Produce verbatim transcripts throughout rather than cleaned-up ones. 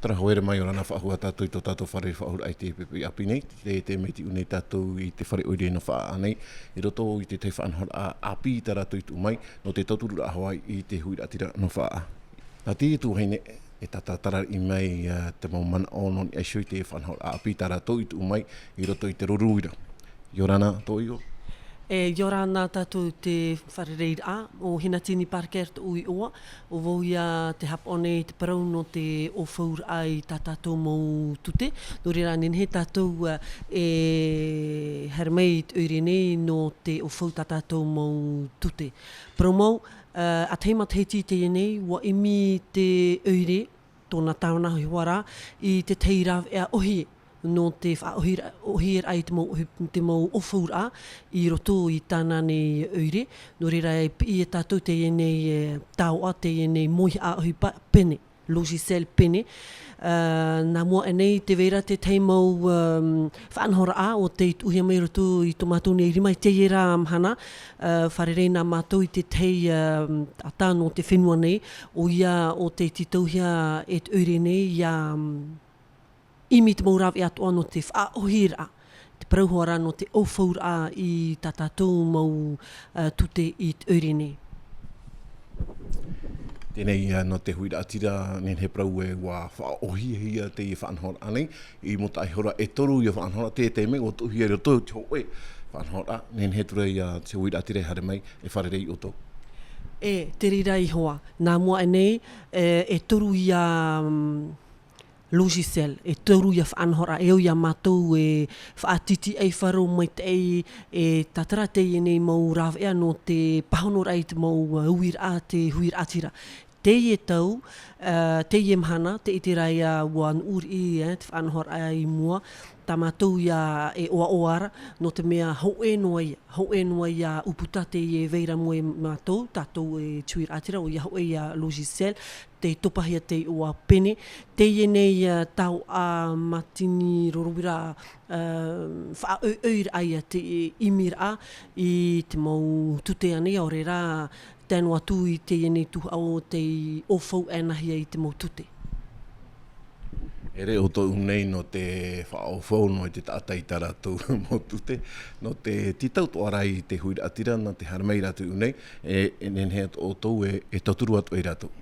Tara haere mai, ʻia ora na faʻahou ā tātou i tō tātou fare faʻahou i te poʻipoʻi ʻāpī nei, tē, tē mea tiʻu nei tātou i te fare ʻoire nō Faʻaʻā nei, i roto i te tahi faʻanahoraʻa ʻāpī tā rātou i tuʻu mai, nō te tautururaʻa hoʻi i te huiraʻatira nō Faʻaʻā. Nā te tuahine, e tātarataʻi mai, ā, te mau manaʻo nō niʻa iho i te faʻanahoraʻa ʻāpī tā rātou i tuʻu mai, i roto i te rorouira. ʻIa ora na, tō iʻoa. E, ʻia ora na tātou te fārereiraʻa, ʻo Hinatini Parker tōʻu iʻoa, ʻo vau ïa tē haʻapaʻo nei i te parau nō te ʻōfauraʻa i tā tātou mau tute. Nō reira, nehenehe tātou, ā, e haere mai i te ʻoire nei nō te ʻōfau tā tātou mau tute. Parau mau, ā, ʻa tahi matahiti i teie nei, ʻua ʻimi te ʻoire, tōna tāvana hoʻi ra, i te tahi rāveʻa ʻōhie, nō te faʻaʻōhie-, ʻōhieraʻa i te mau ʻōhi-, te mau ʻōfauraʻa i roto i tāna nei ʻoire. Nō reira, e piʻi e tātou teie nei, e, taoʻa, teie nei mauihaʻa ʻohipa pene, logiciel pene. Ā, nā mua aʻe nei, tē vai ra te tahi mau, ā, faʻanahoraʻa ʻo tei tuʻuhia mai i roto i tō mātou nei rima i teie ra mahana, ā, fārerei na mātou i te tahi, ā, taʻata nō te fenua nei, ʻoia ʻo tei tītauhia e te ʻoire nei ʻia, ʻimi i te mau rāveʻa atoʻa nō te faʻaʻōhieraʻa, te parau hoʻi ra nō te ʻōfauraʻa i tā tātou mau, ā, tute i te ʻoire nei. Teie nei, ā, nō te huiraʻatira, nehenehe parau ē ʻua faʻaʻōhiehia teie faʻanahoraʻa nei, i mua iho ra e toru ïa faʻanahoraʻa, te, te mea ʻua tuʻuhia i roto i te hōʻē faʻanahoraʻa, nehenehe atu ra ïa te huiraʻatira e haere mai, e fārerei ʻoutou. E, te reira iho ā, nā mua aʻe nei, e, e toru ïa, mm, logiciel, e toru ïa faʻanahoraʻa, e au iā mātou e faʻatītīʻai faʻaroʻo maitaʻi, e tātara teie nei mau rāveʻa nō te pāhonoraʻa i te mau, ā, uiraʻa, te huiraʻatira. Teie tau, ā, teie mahana, tē ʻite ra ïa ʻua nuʻu riʻi, e, te faʻanahoraʻa i mua, tā mātou ïa e ʻoaʻoa ra, nō te mea hōʻē noa ïa, hōʻē noa ïa ʻūputa teie e vai ra mua iā mātou, tātou e te huiraʻatira, ʻoia hōʻē ïa logiciel, tei topahia te iʻoa pene, teie nei, ā, taoʻa mātini rorouira, ā, faʻaʻoiʻoiraʻa ïa te ʻimiraʻa i te mau tute ānei, ʻaore rā, tae noa atu i teie nei tuhaʻa ʻo tei ʻōfau ʻānahia i te mau tute. E ʻere ʻoutou nei nō te faʻaʻōfau noa i te taʻata i tā rātou mau tute, nō te tītau atoʻa ra i te huiraʻatira nā te haere mai rātou i ʻō nei, e, e nehenehe atoʻa ʻoutou e, e tauturu atoʻa ia rātou.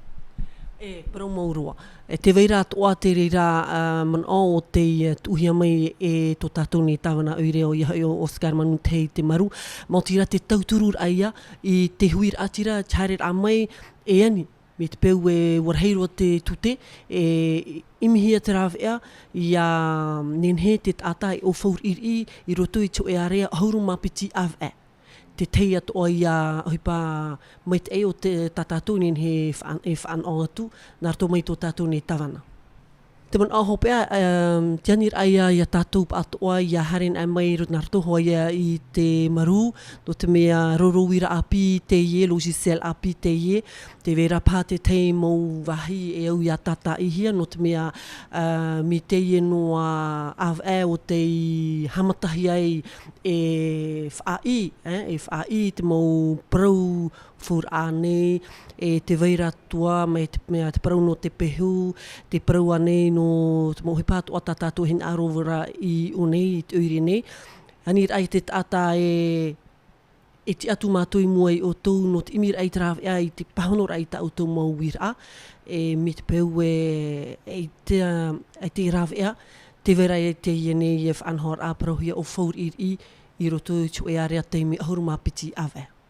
E, parau mau roa. E, tē vai ra atoʻa te reira, ā, manaʻo ʻo tei, ā, tuʻuhia mai e tō tātou nei tāvana ʻoire ʻoia hoʻi ʻo Oscar Manu Te Hei Te Maru, maoti rā te tautururaʻa ïa i te huiraʻatira, te haereraʻa mai, e ani, mai te peu e ʻua rahi roa te tute, e, ʻimihia te rāveʻa, ʻia nehenehe te taʻata e ʻōfau riʻiriʻi i roto i te hōʻē ārea ʻahuru mā piti ʻāvaʻe. Te tahi atoʻa ïa ʻohipa maitaʻi ʻo te, tā tātou e nehenehe e faʻa-, e faʻanaho atu, nā roto mai tō tātou nei tāvana. Te manaʻo hopeʻa, ā, te aniraʻa ïa, ia tātou pāʻatoʻa, ʻia haere anaʻe mai ro-, nā roto hoʻi ïa i te maru, nō te mea rorouira ʻāpī teie, logiciel ʻāpī teie, tē vai ra paha te tahi mau vāhi e au ʻia tātaʻihia, nō te mea, ā, mai teie noa ʻāvaʻe ʻo tei haʻamatahia ai e faʻaʻī, e, e faʻaʻī te mau parau faʻaroʻo nei, e tē vai ra atoʻa mai te, mea te parau nō te pehu, te parau ānei nō te mau ʻohipa atoʻa tā tātou e hinaʻaro ra i ʻō nei, i te ʻoire nei. Aniraʻa i te taʻata e, e tiʻa atu mātou i mua ia ʻoutou nō te ʻimiraʻa i te rāveʻa i te pāhonoraʻa i tā ʻoutou mau uiraʻa, e mai te peu e, e ʻaita, e ʻaita e rāveʻa, tē vai ra ïa teie nei e faʻanahoraʻa parauhia ʻōfau riʻiriʻi i roto i te hōʻē ārea taime ʻahuru mā piti ʻāvaʻe.